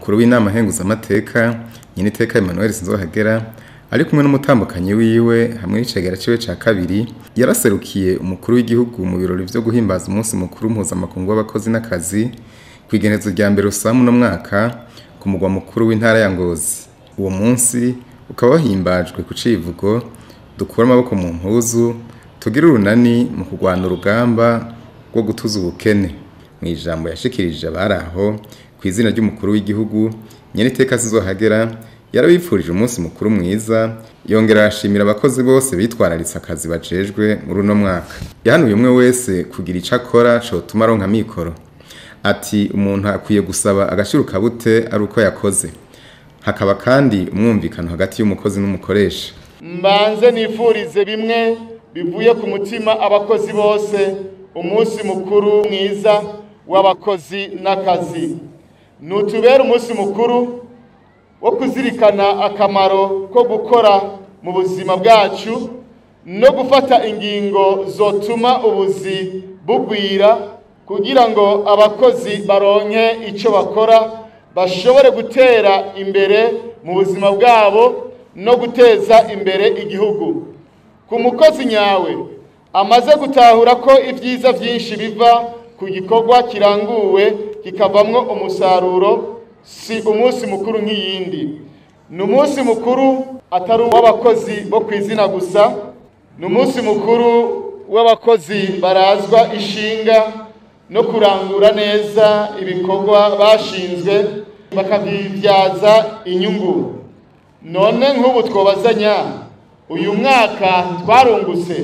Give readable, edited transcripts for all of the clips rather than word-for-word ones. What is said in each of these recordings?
Umukuru w'inama nkenguzamateka Nyeniteka Emmanuel Sinzohagera ari kumwe n'umutambukanyi wiwe hamwe n'icegera ciwe ca kabiri yaraserukiye umukuru w'igihugu mu birori vyo guhimbaza umunsi mukuru mpuzamakungu w'abakozi n'akazi kw'igenezo rya mbere Rusamu no mwaka ku mugwa mukuru w'intara ya Ngozi. Uwo munsi ukaba wahimbajwe ku civugo dukura amaboko mu mpuzu tugire urunani mu kurwana urugamba rwo gutuza ubukene. Mu ijambo yashikirije abari aho kw'izina ry'umukuru w'igihugu Nyeniteka Sinzohagera yarabipfurije umunsi mukuru mwiza, yongera arashimira abakozi bose bitwararitse akazi bajejwe muri uno mwaka. Yahanuye umwe wese kugira ico akora cotuma aronka mikoro. Ati umuntu akwiye gusaba agashirukabute ari uko yakoze. Hakaba kandi umwumvikano hagati y'umukozi n'umukoresha. Mbanze nifurize bimwe bivuye ku mutima abakozi bose umunsi mukuru mwiza w'abakozi n'akazi. Nutubere umunsi mukuru wo kuzirikana akamaro ko gukora mu buzima bwacu no gufata ingingo zotuma ubuzi bugwira kugira ngo abakozi baronke ico bakora bashobore gutera imbere mu buzima bwabo no guteza imbere igihugu. Ku mukozi nyawe amaze gutahura ko ibyiza byinshi biva ku gikorwa kiranguwe kikavamwo umusaruro, si umunsi mukuru nk'iyindi. Ni umunsi mukuru atari uw'abakozi bo kw'izina gusa, ni umunsi mukuru w'abakozi barazwa ishinga no kurangura neza ibikorwa bashinzwe bakabibyaza inyungu. None nk'ubu twobazanya uyu mwaka twarungutse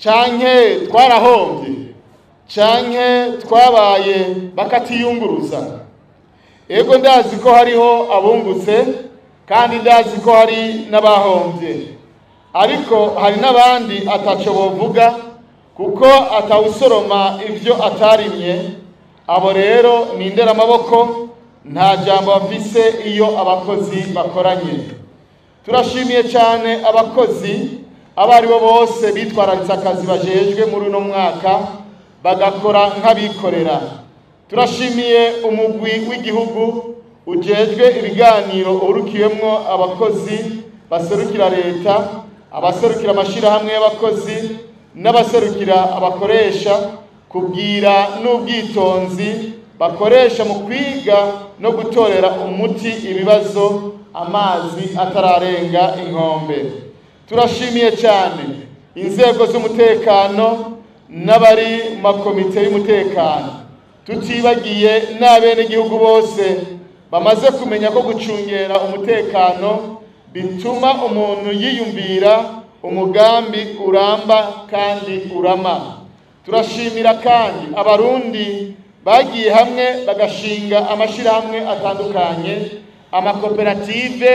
canke twarahombye canke twabaye bakatiyunguruza? Ego ndazi ko hariho abungutse kandi ndazi ko hari n'abahombye, ariko hari n'abandi ataco bovuga kuko atawusoroma ivyo atarimye. Abo rero ni inderamaboko, nta jambo bafise iyo abakozi bakoranye. Turashimiye cyane abakozi abo aribo bose bitwararitse akazi bajejwe muri uno mwaka bagakora nk'abikorera. Turashimiye umugwi w'igihugu ujejwe ibiganiro urukiwemwo abakozi baserukira leta, abaserukira amashirahamwe y'abakozi n'abaserukira abakoresha, kubwira n'ubwitonzi bakoresha mu kwiga no gutorera umuti ibibazo amazi atararenga inkombe. Turashimiye cyane inzego z'umutekano n'abari mu makomite y'umutekano, tutibagiye n'abenegihugu bose bamaze kumenya ko gucungera umutekano bituma umuntu yiyumvira umugambi uramba kandi urama. Turashimira kandi abarundi bagiye hamwe bagashinga amashirahamwe atandukanye, amakoperative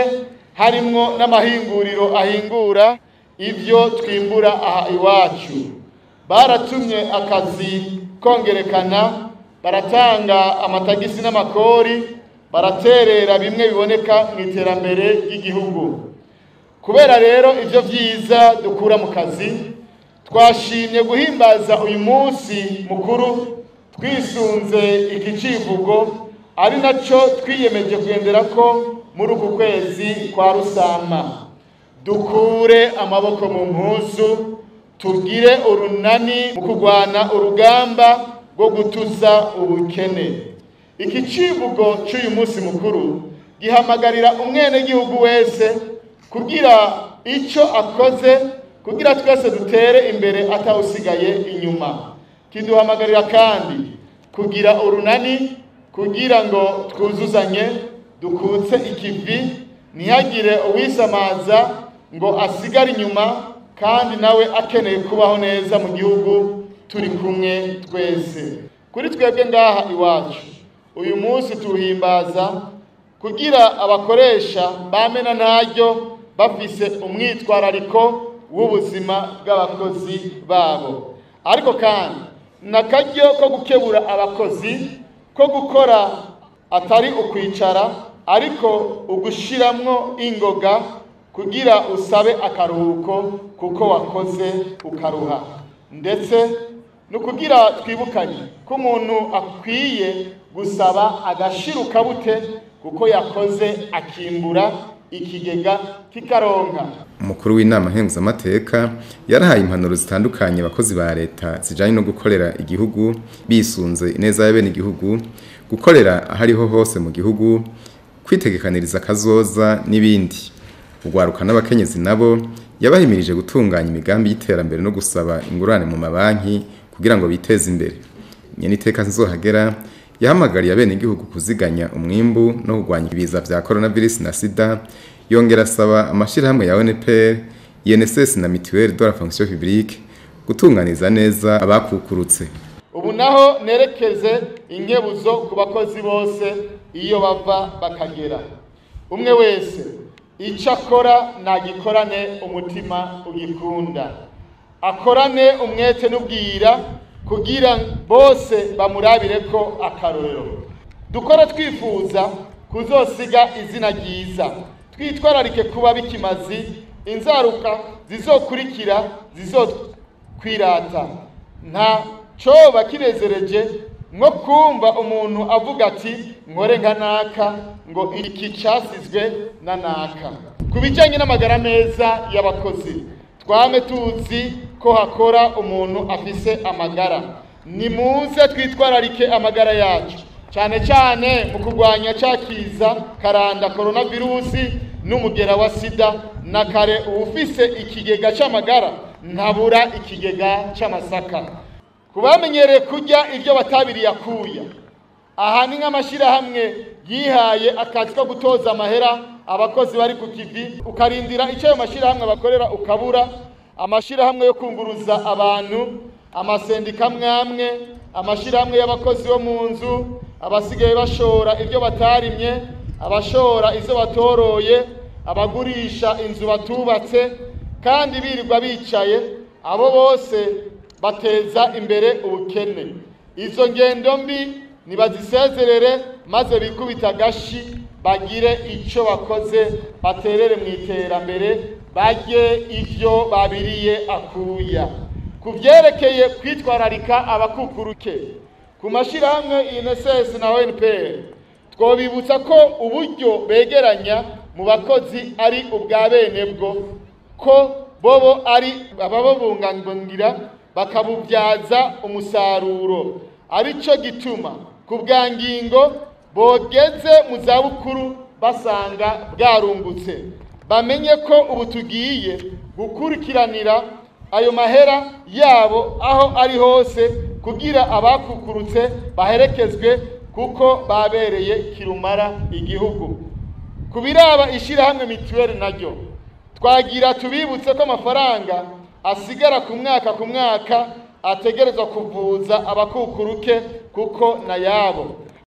harimwo n'amahinguriro ahingura ivyo twimbura aha iwacu. Baratumye akazi kongerekana, baratanga amatagisi n'amakori, baraterera bimwe biboneka mu iterambere ry'igihugu. Kubera rero ivyo vyiza dukura mu kazi, twashimye guhimbaza uyu munsi mukuru twisunze iki civugo, ari naco twiyemeje kugenderako muri uku kwezi kwa Rusama. Dukure amaboko mu mpuzu, tugire urunani mu kurwana urugamba rwo gutuza ubukene. Iki civugo c'uyu munsi mukuru gihamagarira umwenegihugu wese kugira ico akoze kugira twese dutere imbere atawusigaye inyuma. Kiduhamagarira kandi kugira urunani kugira ngo twuzuzanye, dukutse ikivi, ntihagire uwisamaza ngo asigare inyuma, kandi nawe akeneye kubaho neza mu gihugu turi kumwe twese. Kuri twebwe ngaha iwacu uyu munsi tuhimbaza kugira abakoresha bamena ntaryo bafise umwitwarariko w'ubuzima bw'abakozi babo, ariko kandi nakaryo ko gukebura abakozi ko gukora atari ukwicara ariko ugushiramwo ingoga kugira usabe akaruhuko kuko wakoze ukaruha, ndetse no kugira twibukanye ko umuntu akwiye gusaba agashiruka bute Kuko yakoze akimbura ikigega kikaronka. Umukuru w'inama nkenguzamateka yarahaye impanuro zitandukanye abakozi ba leta zijanye no gukorera igihugu bisunze ineza y'abene igihugu, gukorera ahariho hose mu gihugu, kwitegekaniriza kazoza n'ibindi. Ugwaruka n'abakenyezi nabo yabahimirije gutunganya imigambi y'iterambere no gusaba ingurane mu mabanki kugira ngo biteze imbere. Nyeniteka Nzohagera yahamagariye abene igihugu kuziganya umwimbu no kurwanya ibiza vya coronavirus na sida, yongera asaba amashirahamwe ya UNPR, INSS na Mutuelle de la Fonction Publique gutunganiza neza abakukurutse. Ubu naho nerekeze inkebuzo ku bakozi bose iyo bava bakagera. Umwe wese icyo akora nagikorane umutima ugikunda, akorane umwete n'ubwira kugira bose bamurabire ko akarorero. Dukora twifuza kuzosiga izina ryiza, twitwararike kuba bikimazi inzaruka zizokurikira zizokwirata. Nta coba kinezereje nko kumva umuntu avuga ati nkore nka naka, ngo iki casizwe na naka. Ku bijanye n'amagara meza y'abakozi, twame tuzi ko hakora umuntu afise amagara. Nimuze twitwararike amagara yacu, cyane cyane mu kurwanya ca kiza karanda coronavirusi n'umugera wa sida. Na kare uwufise ikigega c'amagara ntabura ikigega c'amasaka. Kubamenyereye kurya ibyo batabiriye akuya, aha ni nk'amashirahamwe yihaye akazi ko gutoza amahera abakozi bari ku kivi, ukarindira icyo ayo mashirahamwe bakorera ukabura. Amashirahamwe yo kunguruza abantu, amasendika mwamwe, amashirahamwe y'abakozi bo mu nzu, abasigaye bashora ibyo batarimye, abashora izo batoroye, abagurisha inzu batubatse kandi birirwa bicaye, abo bose bateza imbere ubukene. Izo ngendo mbi nibazisezerere maze bikubita agashi, bagire icyo bakoze, baterere mu iterambere, barye ivyo babiriye akuya. Ku vyerekeye kwitwararika abakukuruke ku mashirahamwe INSS na ONPR, twobibutsa ko uburyo begeranya mu bakozi ari ubwa bene bwo, ko bobo ari abababungangira bakabubyaza umusaruro. Arico gituma ku bwa ngingo bogeze mu zabukuru basanga bwarungutse. Bamenye ko ubu tugiye gukurikiranira ayo mahera yabo aho ari hose, kugira abakukurutse baherekezwe kuko babereye kirumara igihugu. Ku biraba ishirahamwe mituweli naryo, twagira tubibutse ko amafaranga asigara ku mwaka ku mwaka ategerezwa kuvuza abakukuruke kuko na yabo.